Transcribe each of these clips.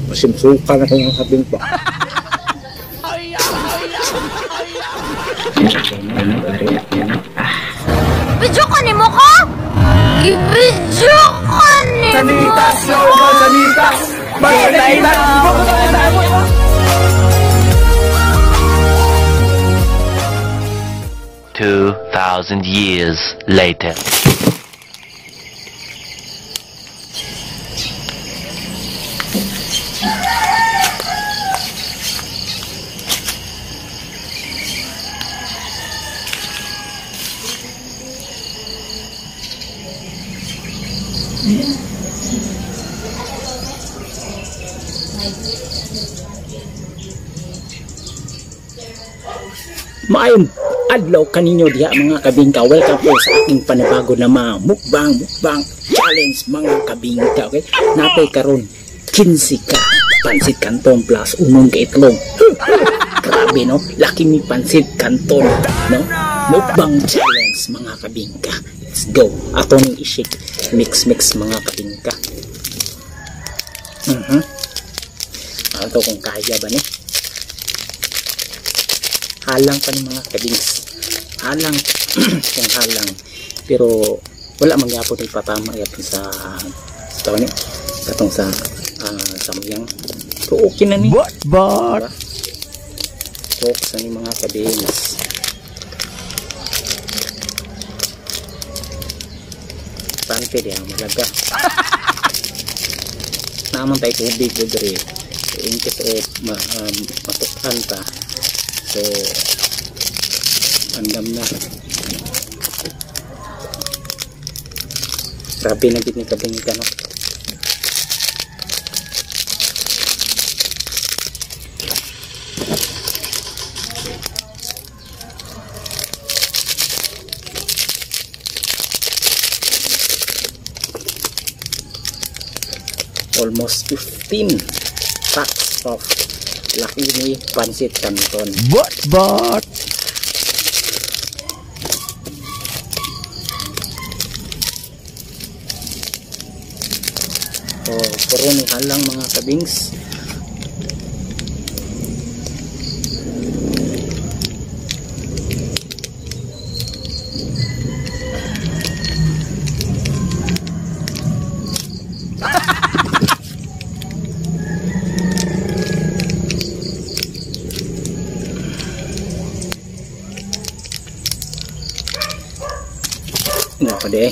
Masimsuka na kong kaping pa. Video ka ni mo ko? I-video ka ni mo ko? 2,000 years later. Maayong adlaw kaninyo diha mga kabingka. Welcome po sa aking panibago na mga mukbang mukbang challenge mga kabingka. Okay? Napay karon 15 ka pansit canton plus unong ka itlog. Grabe no? Laki ni pansit canton, no? Mukbang challenge mga kabingka. Let's go. Ato ning i-shake, mix mix mga kabingka. Ato kung kaya ba ni? Halang pa ni mga kabings, halang kung halang, pero wala man gyapon ipatama gyapon sa tawag ni katong sa samyang. So okay na ni. But Diba? Talk sa ni mga kabings. Pante diha malaga. Naman tayo tubig ko diri in case of matukan ta. So andam na. Grabe na gid ni kabingka no. Almost 15 packs of Lucky Me Pansit Canton. But So, puro ni halang mga kabings. Nga pa de.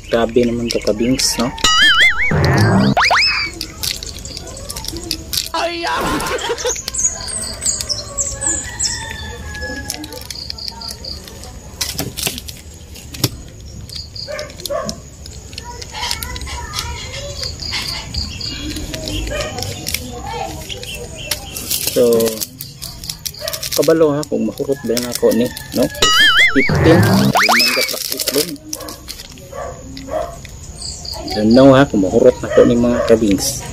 Grabe naman to kabings, no? So, kabalo ha, kung mahurot ba yung ako ni, no? 15, limang kapak itlog. Don't know ha, kung mahurot na ako ni mga kabings.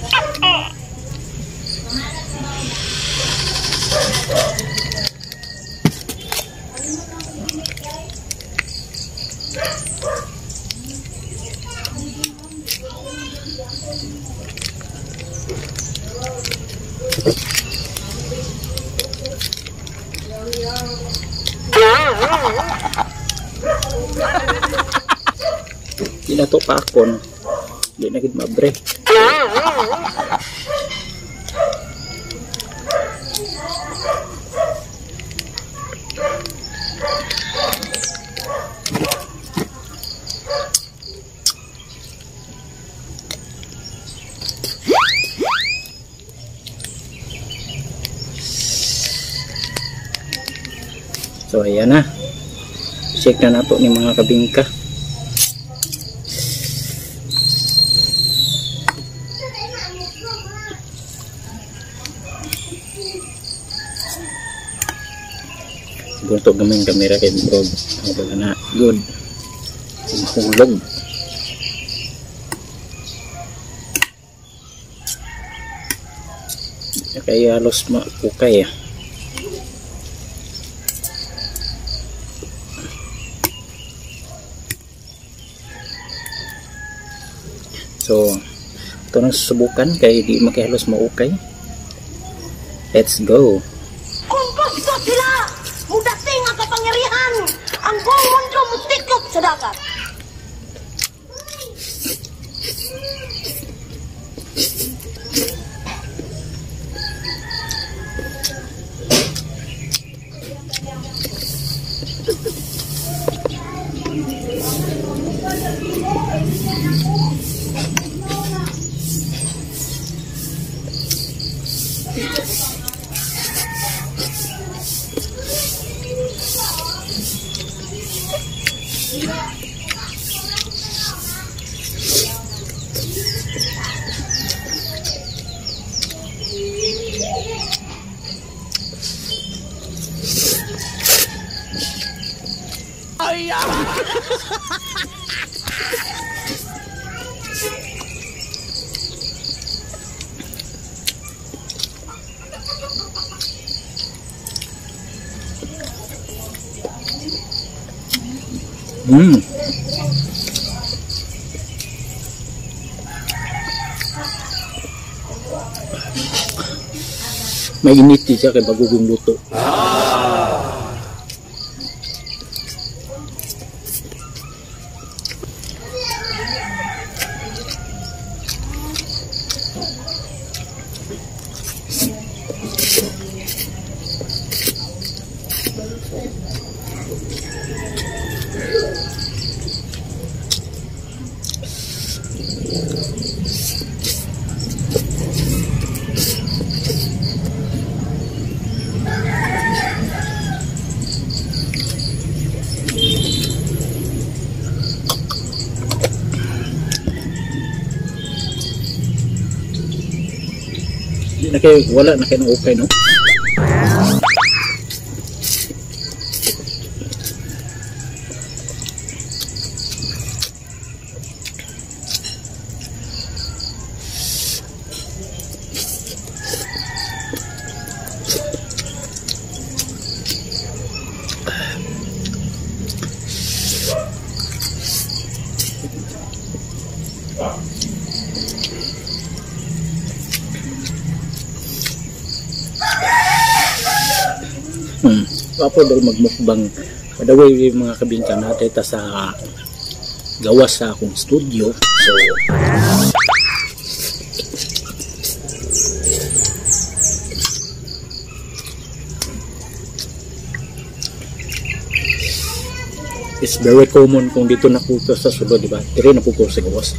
Di na to pakon, di na gid mabre. So ayan na, check na nato ni mga kabingka. Siguro ito gamay yung camera kay bro. Ang na good. Mahulog. Kaya halos maukay. So ito nang susubukan kay di makihalos maukay. Let's go. Kung gusto sila, mudating ang kapangyarihan, ang buong mundo mutikop sa dagat. May init siya kay bago kong luto. Na kayo, wala na kayo ng okay, no? Wapo dahil magmukbang. By the way, mga kabingka natin ta sa gawas sa akong studio. So it's very common kung dito na po sa sulod, di ba? Dire na po ko sa gawas.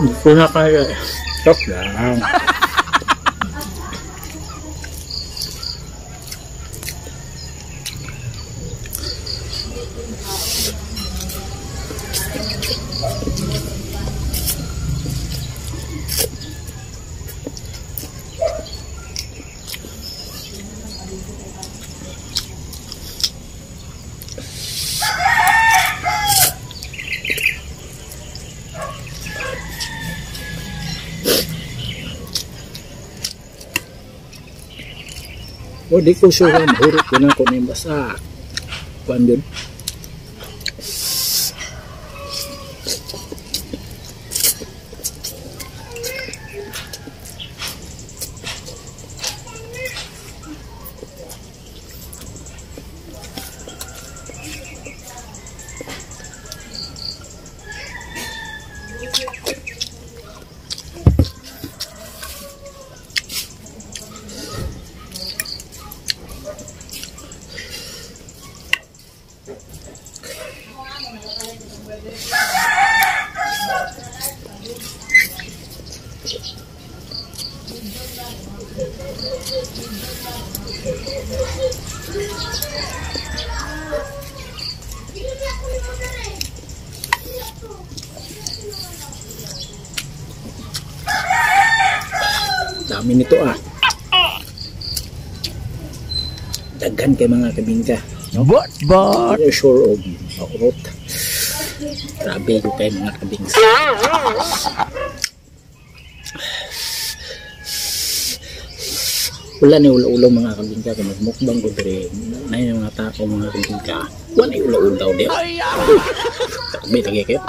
Hindi ko na kaya. Stop lang. O di ko sure mahurot ko na kung yung basta kuan yun. Dami nito ah. Daghan kay mga kabingka. No? But Sure og maurot. Grabe ko kay mga kabingka. Wala ni ulo-ulo mga kabingka kung magmukbang ko diri na yung mga tao mga kabingka. Wala ni ulo-ulo di. Grabe lagi kayo.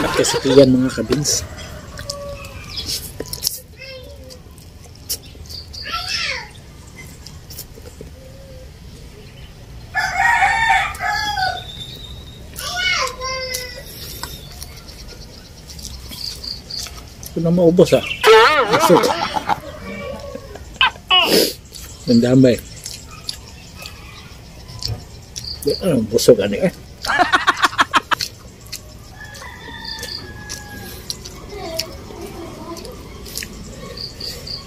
At kasikiyan mga kabins. Ito na maubos ah. Busog. Ang damay. Anong busog ano eh.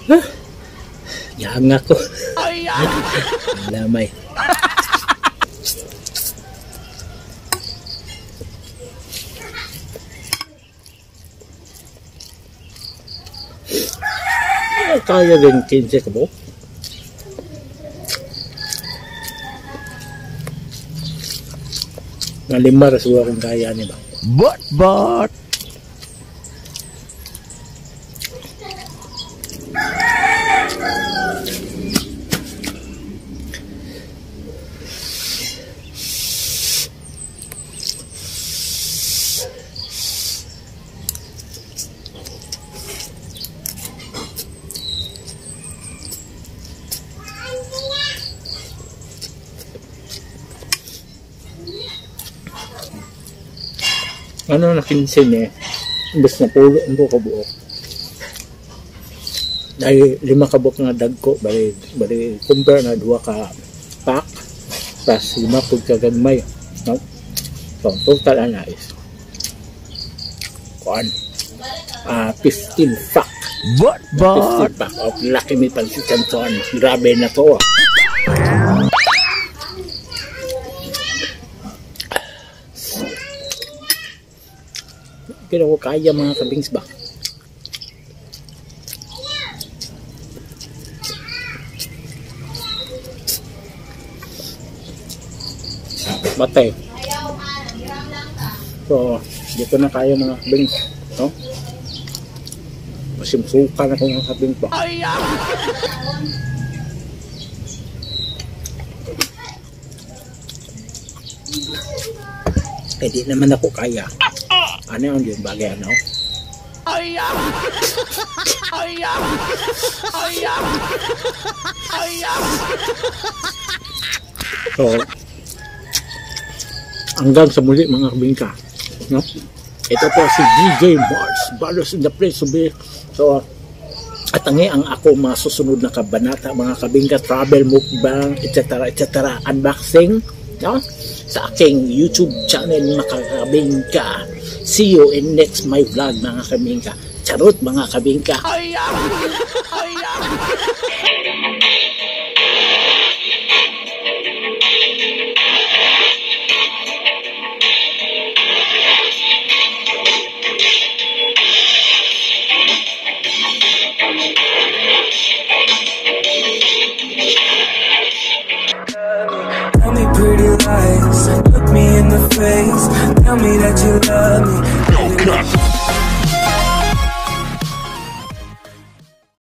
Huh? Yang ako. Ang lamay. Kaya din 15 ka buok. Nga lima ra siguro akong kaya ni ba. But Ano na 15 eh, imbes na pulo ang buo kabuok. Dahil 5 kabuok nga dagko, bali compare na 2 ka pack plus 5 pud ka gagmay, no? So total ana is kuan 15 pack. But 15 pack of Lucky Me Pancit Canton. Grabe na to. Pero ko kaya mga kabings ba? Batay. So, di ko na kaya mga kabings, no? Masimsuka na ko mga kabings ba? Eh, di naman ako kaya. Ano yung bagay, ano? So, hanggang sa muli mga kabingka, no? Ito po si DJ Mars, Balos in the place to be. So, at ang ako mga susunod na kabanata, mga kabingka, travel, mukbang, etc., etc., unboxing, no? Sa aking YouTube channel, mga kabingka. See you in next my vlog, mga kabingka. Charot, mga kabingka. Tell me pretty lies, look me in the face, tell me that you love me. No cut.